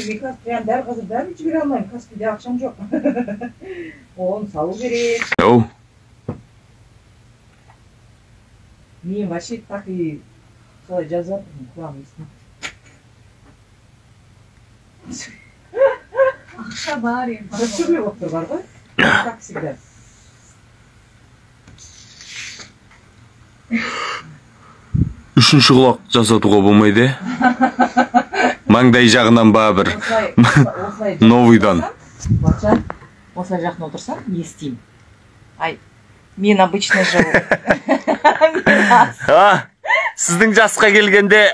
Себебі мен прям дәл қазір бәрін жібере алмаймын. Каспийде ақшам жоқ. Оны салу керек. Оу. Мен вообще так и солай жазып жатырмын, құлағым естімейді. Ақша бар енді. Бір болып тұр бар ғой. Как всегда. Үшінші құлақ жасатуға болмайды. Маңдай жағынан ба бір новыйдан. Осылай жақын отырсам, естимін. Ай, мен обычно живу. А, сіздің жасқа келгенде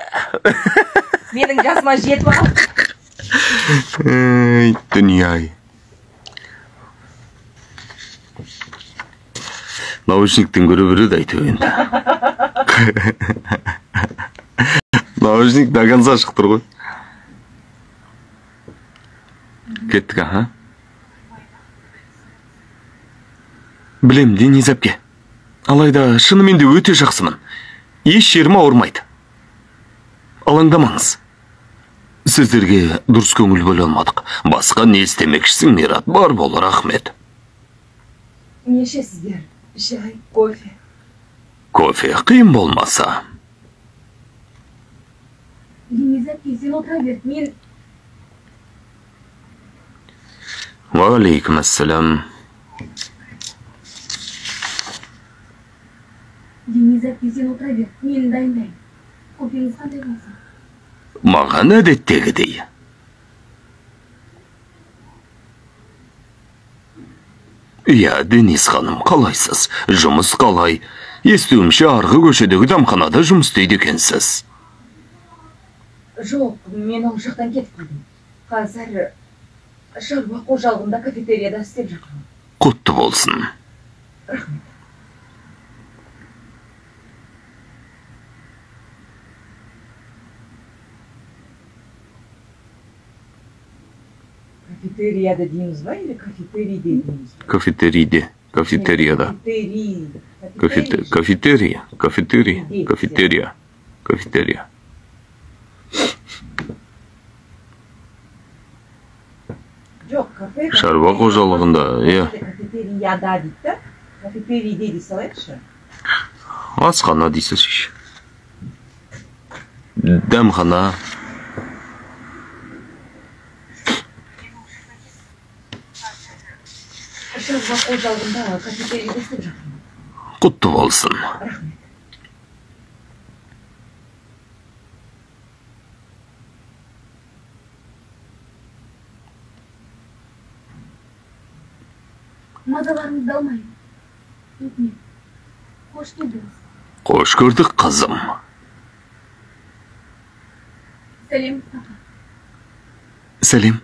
менің жасыма жетіп алып. Ей, дүние-ай. Наушниктен көрі бірі айтып енді. Наушник до конца шығып тұр ғой. Кеттік, аха. Білем, Дениз әпке. Алайда шынымен де өте жақсымын. Еш жерім ауырмайды. Алаңдамаңыз. Сіздерге дұрыс көңіл бөле алмадық. Басқа не істемекшісің, Мират? Бар бол, рахмет. Не ішесіздер? Шай, кофе. Кофе қиын болмаса. Дениз әпке, сен отыра бер. Мен... Уағалейкум ассалам. Дениз әпке, сен отыра бер. Мен дайындаймын. Кофеңіз қандай болсын? Маған әдеттегідей. Иә, Дениз ханым, қалайсыз? Жұмыс қалай? Естуімше, арғы көшедегі дәмханада жұмыс істейді екенсіз. Жоқ, мен ол жақтан кетіп қалдым. Қазір шаруа қожалығында кафетерияда істеп жатырмын. Құтты болсын. Рахмет. Кафетерияда дейміз ба или кафетерийде дейміз ба? Кафетерийде, кафетерияда. Кафетерия, кафетерия, кафетерия, кафетерия. Жоқ, кафе. Шаруа қожалығында, иә. Кафетерияда дейді да? Кафетерийде дей салайықшы. Асхана дейсіз. Дәмхана. Шаруа қожалығында кафетерийде істеп жатырмын. Құтты болсын. Рахмет. Мазаларыңызды алмайын. Өтінемін. Қош келдіңіз. Қош көрдік, қызым. Сәлем, аға. Сәлем.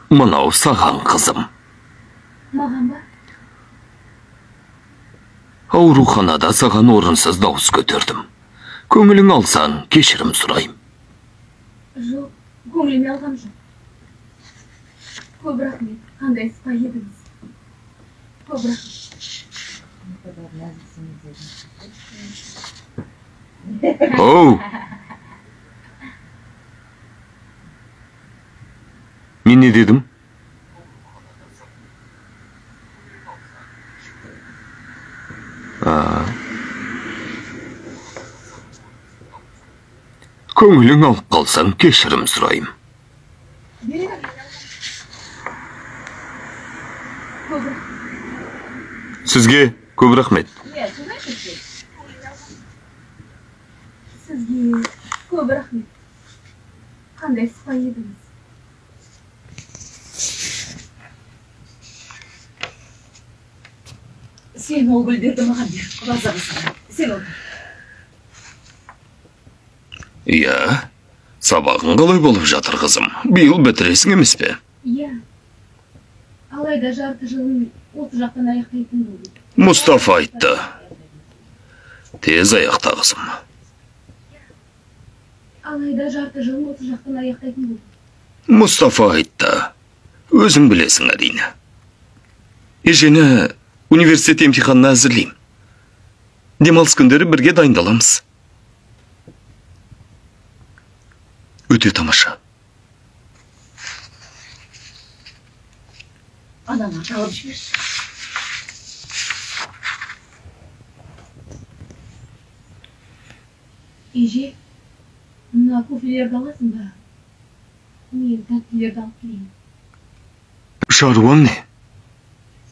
Мынау саған, қызым. Маған ба? Ауруханада саған орынсыз дауыс көтердім. Көңілің алсаң, кешірім сұрайым. Жоқ, көңіліме алғам жоқ. Көп рахмет, қандай сыпайы едіңіз. Көп рахмет. Оу! Мен не дедім? Көңілің алып қалсаң, кешірім сұрайым. Сізге көп рахмет. Сізге көп рахмет. Қандай сыпайы едіңіз. Сен ол гүлдерді маған бер, вазаға салайын. Сен отыр. Иә, сабағың қалай болып жатыр, қызым? Биыл бітіресің емес пе? Иә. Алайда жарты жылын осы жақтан аяқтайтын болдым. Мұстафа айтты. Тез аяқта, қызым. Алайда жарты жылын осы жақтан аяқтайтын болдым. Мұстафа айтты. Өзің білесің, әрине. Ежені университет емтиханына әзірлеймін. Демалыс күндері бірге дайындаламыз. Өте тамаша. Ананы алып жіберші. Еже, мына кофелерді аласың ба? Мен тәттілерді алып келейін. Шаруаң не?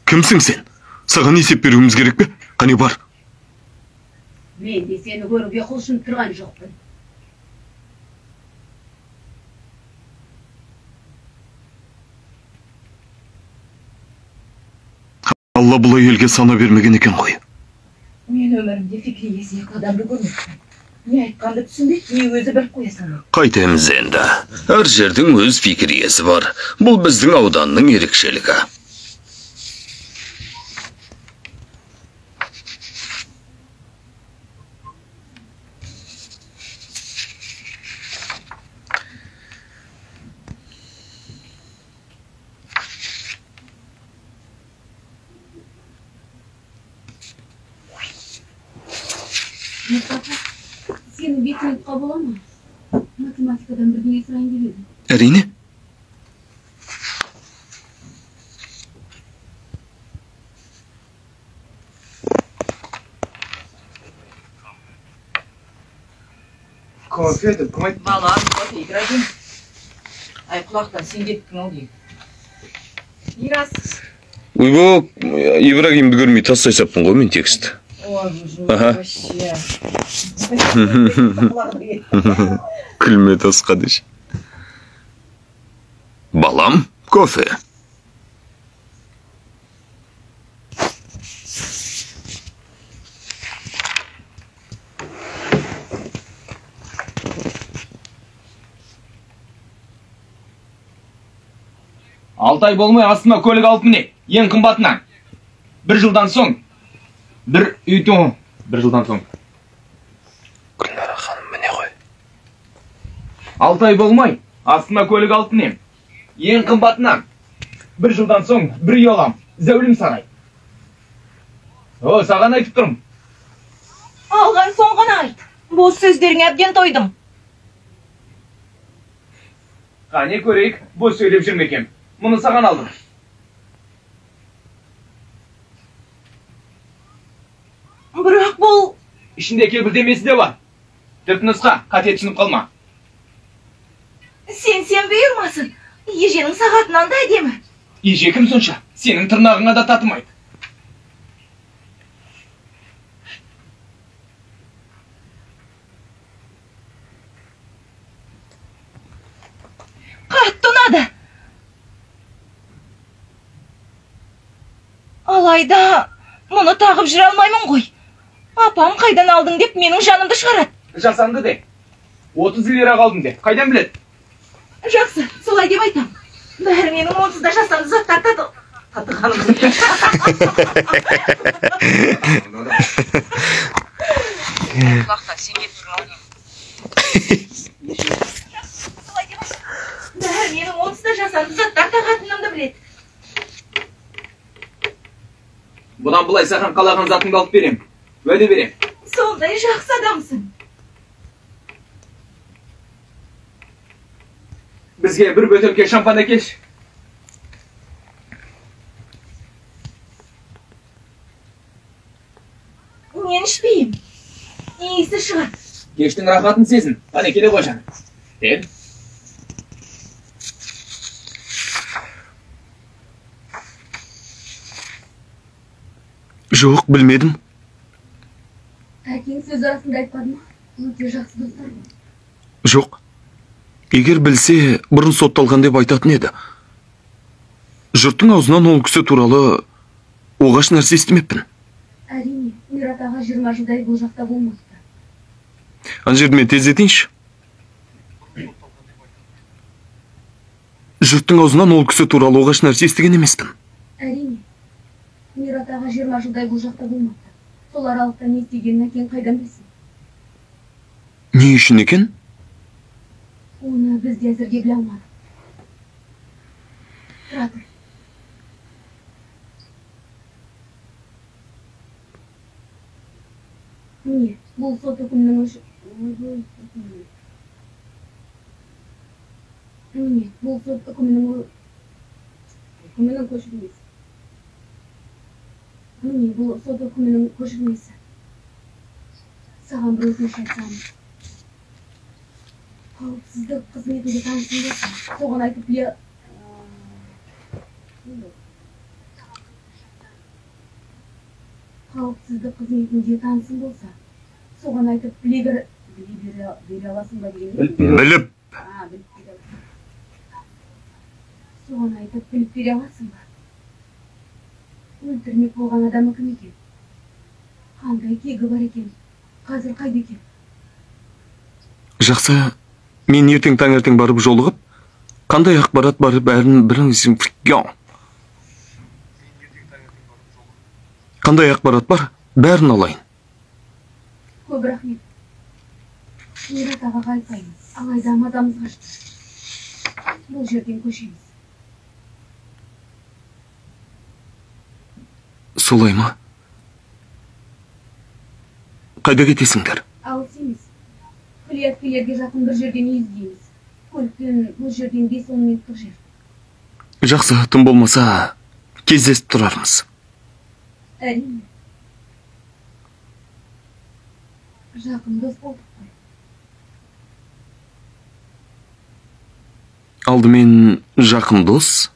Кімсің сен? Саған есеп беруіміз керек пе? Қане бар. Мен де сені көруге құлшынып тұрған жоқпын. Алла бұл әйелге сана бермеген екен ғой. Мен өмірімде Фикрие сияқты адамды көрмеппін. Не айтқанды түсінбейді, не өзі біліп қоя салмайды. Қайтеміз енді. Әр жердің өз Фикриесі бар. Бұл біздің ауданның ерекшелігі. Мұстафа, сені 5 минутқа бола ма? Математикадан бірдеңе сұрайын деп едім. Әрине. Кофе деп кім айтты? Балам, кофе Ибрагим. Ай, құлақтан сен кеттің ау деймін. Мирас. Ойбай, Ибрагимді көрмей тастай саппын ғой мен текст. Ой, Ага. вообще. Күлме тасқа деші. Балам, кофе. Алты ай болмай астыма көлік алып міне, ең қымбатынан. Бір жылдан соң, бір үй бір жылдан соң. Гүлнара ханым, міне ғой. 6 ай болмай астыма көлік алып мінем. Ең қымбатынан. Бір жылдан соң бір үй алам, зәулім сарай. О, саған айтып тұрмын. Алған соң ғана айт. Бос сөздеріңе әбден тойдым. Қане көрейік, бос сөйлеп жүрме екен. Мұны саған алдым. Бірақ бұл... Ішінде кепілдемесі де бар. Түпнұсқа, қате түсініп қалма. Сен бұйырмасын. Еженің сағатынан да әдемі. Еже кім сонша? Сенің тырнағыңа да татымайды. Қатты ұнады. Алайда мұны тағып жүре алмаймын ғой. Апам қайдан алдың деп менің жанымды шығарады. Жасанды де. 30 лира қалдым де. Қайдан біледі? Жақсы, солай деп айтам. Бәрі менің онсыз да жасанды заттар татығаным. Бәрі менің онсыз да жасанды заттар тағатынымды біледі. Бұдан былай саған қалаған затыңды алып берем. Уәде берем. Сондай жақсы адамсың. Бізге бір бөтелке шампан әкелші. Мен ішпеймін. Иісі шығады. Кештің рахатын сезін. Қане келе ғой жаным. Кел. Жоқ, білмедім. Әкең сөз арасында айтпады ма? Өте жақсы достар ғой. Жоқ. Егер білсе, бұрын сотталған деп айтатын еді. Жұрттың аузынан ол кісі туралы оғаш нәрсе естімеппін. Әрине, Мират аға 20 жылдай бұл жақта болмапты. Ана жерді мен тездетейінші. Жұрттың аузынан ол кісі туралы оғаш нәрсе естіген емеспін. Әрине, Мират аға 20 жылдай бұл жақта болмапты. Сол аралықта не істегенін әкең қайдан білсін? Не үшін екен? Оны біз де әзірге біле алмадық. Тұра тұр. Міне, бұл сот үкімінің Міне, бұл сот үкімінің көшірмесі. Міне, бұл сот үкімінің көшірмесі. Саған бір өтініш айтсам. Қауіпсіздік қызметінде танысым болса, соған айтып біле... Қауіпсіздік қызметінде танысым болса, соған айтып біле бере аласың ба деген? Біліп. Соған айтып біліп бере аласың ба? Өлтірмек болған адамы кім екен? Қандай кегі бар екен? Қазір қайда екен? Жақсы, мен ертең таңертең барып жолығып, қандай ақпарат бар бәрін біріңіздің. Қандай ақпарат бар, бәрін алайын. Көп рахмет. Мират ағаға айтпаймыз. Алайда мазамыз қашты. Бұл жерден көшеміз. Солай ма? Қайда кетесіңдер? Алыс емес. Күлия әпкелерге жақын бір жерден үй іздейміз. Көлікпен бұл жерден 5-10 минуттық жер. Жақсы, тым болмаса кездесіп тұрармыз. Әрине. Жақын дос болдық қой. Алдымен жақын дос.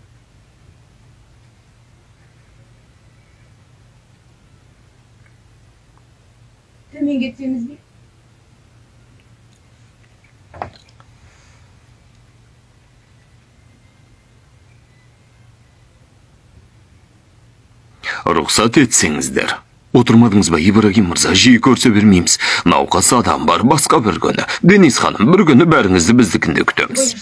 Төменге түсеміз бе? Рұқсат етсеңіздер. Отырмадыңыз ба, Ибрагим мырза? Жиі көрсе бермейміз. Науқас адам бар, басқа бір күні. Денис ханым, бір күні бәріңізді біздікінде күтеміз.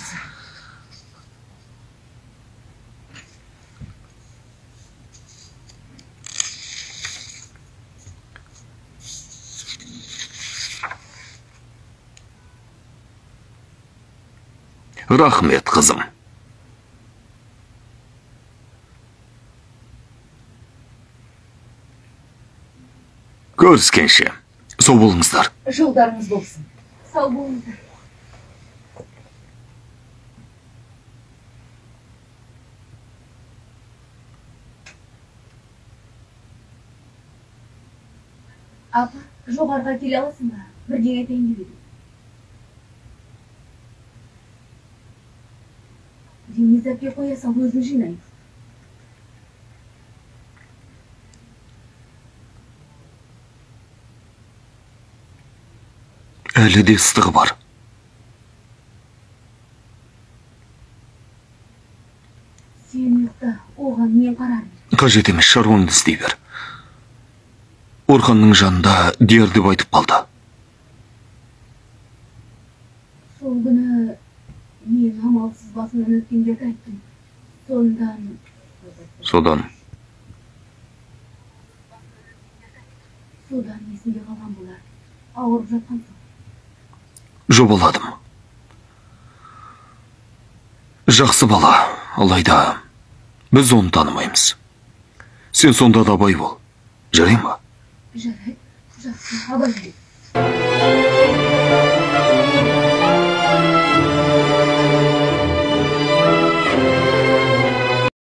Рахмет, қызым. Көріскенше. Сау болыңыздар. Жолдарыңыз болсын. Сау болыңыздар. Апа, жоғарыға келе аласың ба? Бірдеңе айтайын деп едім. Денис әпке қоя сал, өзім жинайын. Әлі де ыстығы бар. Сен ұйықта, оған мен қарармын. Қажет емес, шаруаңды істей бер. Орханның жанында Дияр деп айтып қалды. Сол күні мен амалсыз басымнан өткендерді айттым. Содан есімде қалған болар. Ауырып жатқан соң. Жобаладым. Жақсы бала, алайда біз оны танымаймыз. Сен сонда да абай бол. Жарай ма? Жарайды, жақсы, абай бол.